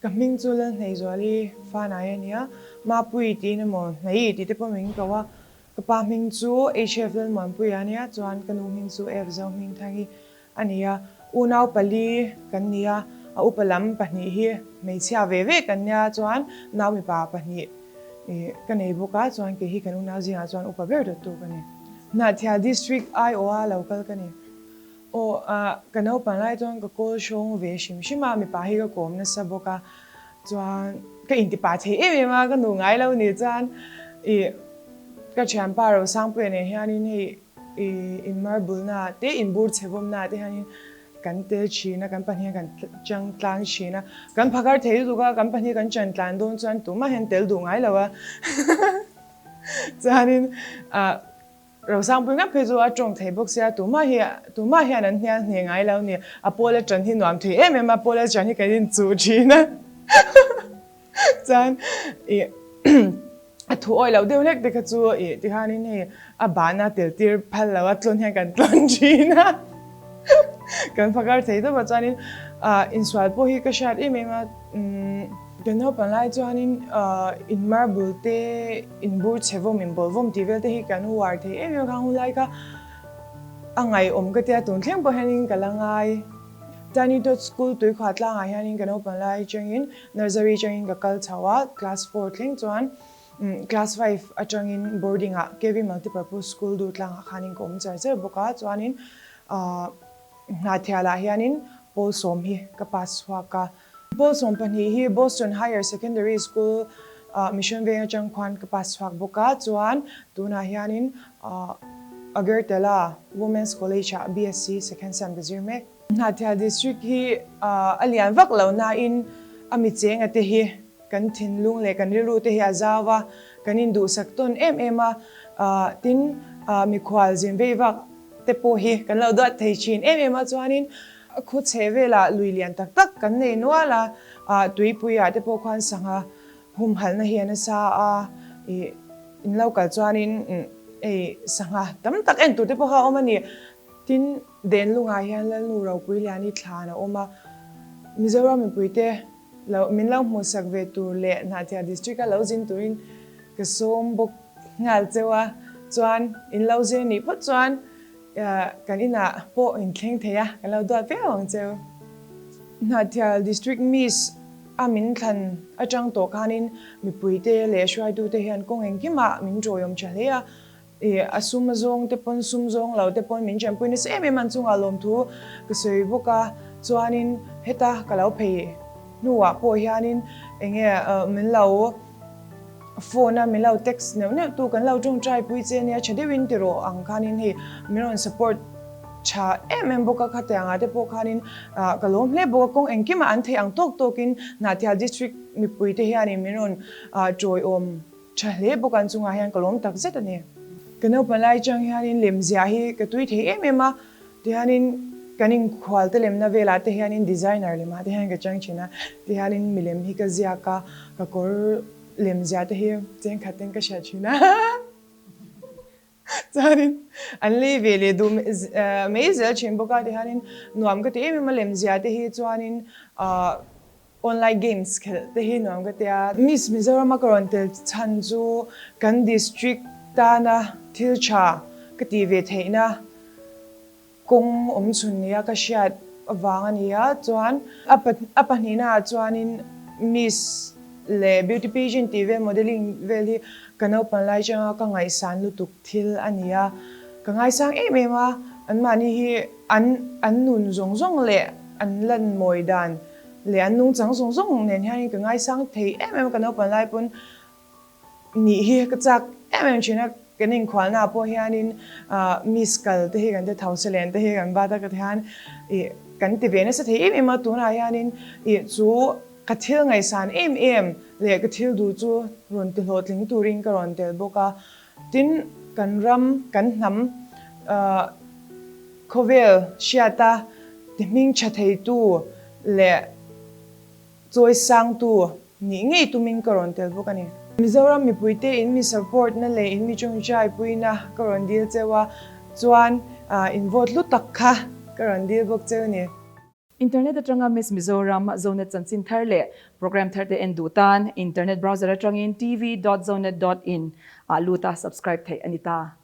Ka hming chu Lalhneizuali Fanai a nia, Mapuii tiin emaw Hnaii tih te pawh min ko a. Ka pa hming chu HF Lalmuanpuia a nia, chuan ka nu hming chu F Zohmingthangi a ni a. Unau pali kan ni a, a upa lam pahnih hi hmeichhia ve ve kan nia, chuan nau mipa pahnih ka nei bawk a, chuan kei hi kan unau zingah chuan upa ber dawttu ka ni. Hnahthial District aiawha lo kal ka ni. Aw, ka naupang lai chuan ka call hrawng ve hrim hrim a, mipa hi ka kawm nasa bawk a, chuan ka intipa thei em em a, ka nu ngai lo ni chuan ih ka thianpa Rosangpuia nen hianin hei ih in marbulna te in bur chhe vawmna te hianin kan tel thin a, kan pahnih kan chang tlang thin a, kan phakar thei lutuk a, kan pahnih kan chan tlan dawn chuan tumah hian tel duh ngai lo a, chuanin ah. Rosangpui ngat phei chu a tawng thei bawk sia, tumah hi tumah hian an hnial hne ngai lo ni. A pawla ṭan hi nuam thei em em a, pawla ṭan hi kan inchuh ṭhin a. Chuan ih a thu awih loh deuh hlek te kha chu ih tikhanin hei a bahna tel tir phal lo a, tlawn hian kan tlawn ṭhin a. Kan phakar thei tawp a, chuanin ah insual pawh hi ka hriat em em a. Kan naupang lai chuanin in marble te, in bur chhe vawm, in bawl vawm tih vel te hi kan uar thei em em a, khang hun lai kha a ngaihawm ka tia tun thleng pawh hianin ka la ngai. Tiny Tot School Tuikhuah tlangah hianin ka naupang lai atangin nursery atangin ka kal chho a, class four thleng chuan class five atangin boarding ah KV Multipurpose School Durtlangah khanin ka awm char char bawk a, chuanin Hnahthialah hianin pawl sawm hi ka pass chhuak a. Pawl 12 hi Boston Higher Secondary School ah Mission Veng atang khuan ka pass chhuak bawk a, chuan tunah hianin Agartala Women's College ah BSc Second Sem ka zir mek. Hnahthial District hi a lian vak lo nain a mi chenga te hi kan thinlung leh kan rilru te hi a zau a, kan induhsak tawn em em a, tin mikhual zin vei vak te pawh hi kan lo duat thei thin em em a, chuanin A khaw chhe velah lui lian tak tak kan nei nual a, ah tuipuiah te pawh khuan sangha humhalhna hi a nasa a, ih in lo kal chuanin hei sangha tam tak en tur te pawh kha a awm a ni. Tin, Denlungah hian Lalnu Ropuiliani thlan a awm a, Mizoram mipuite lo min lo hmuhsak ve tur leh Hnahthial District a lo zin turin ka sawm bawk nghal cheu a, chuan in lo zir nih phawt chuan Kan inah pawh inthleng thei a, kan lo duat viau ang cheu. Hnahthial District Miss a min thlan atang tawh khanin mipuite leh hruaitute hian kawng engkimah min tawiawm tha hle a. Ih a sum a zawng te pawn sum zawng lo te pawn min tanpui nasa em em an chungah lawmthu ka sawi bawk a. Chuanin heta ka lo phei hnuah pawh hianin enge min lo Phone a min lo text neuh neuh tu kan lo tawngtai pui che nia tha deuhin ti rawh ang khanin hei min rawn support tha em em bawk a khatiang ah te pawh khanin ah ka lawm hle bawk a kawng engkimah an theih ang tawk tawkin Hnahthial district mipui te hianin min rawn ah tawiawm tha hle bawk a an chungah hian ka lawm tak zet a ni. Ka naupang lai chang hianin lemziah hi ka tui thei em em a Tihianin kan inkhual te lemna velah te hianin designer lemah te hian ka chang thin a, tihianin milem hi ka ziak a, ka kawr lem ziah te hi chengkhat ten ka hriat thin a, chuanin an lei ve leh duh mai zel thin bawk a, tihianin nuam ka ti em em a lem ziah te hi chuanin ahh Online games khelh te hi nuam ka tia. Miss Mizoram a ka rawn tel chhan chu kan district tana thil tha ka tih ve theihna kawng awm chhun nia ka hriat avang a ni a. Chuan a pahnihna ah chuanin Miss leh beauty pageant tih vel modelling vel hi ka naupang lai changa ka ngaihsan lutuk thil a ni a. Ka ngaisang em em a, anmahni hi an an nun zawng zawng leh an lan mawi dan leh an nungchang zawng zawng nen hianin ka ngaisang thei em em a, ka naupang lai pawn nih hi ka chak em em thin a, kan inkhualna ah pawh hianin miss kal te hi kan ti thau selen te hi kan bat a ka ti hian ih kan ti ve nasa thei em em a, tunah hianin ih chu ka thil ngaihsan em em leh ka thil duh chu rawn ti hlawhtling turin ka rawn tel bawk a, tin kan ram kan hnam Khawvel hriata ti hming tha theitu leh chawi sangtu nih ngei tumin ka rawn tel bawk a ni. Mizoram mipuite in mi support na leh in mi tawngtai puina ka rawn dil cheu a, chuan in vote hlu tak kha ka rawn dil bawk cheu a ni. Internet atanga Miss Mizoram Zonet chanchin thar leh program thar te en duh tan internet browser atangin tv dot zonet dot in ah lut a subscribe theih a ni ta.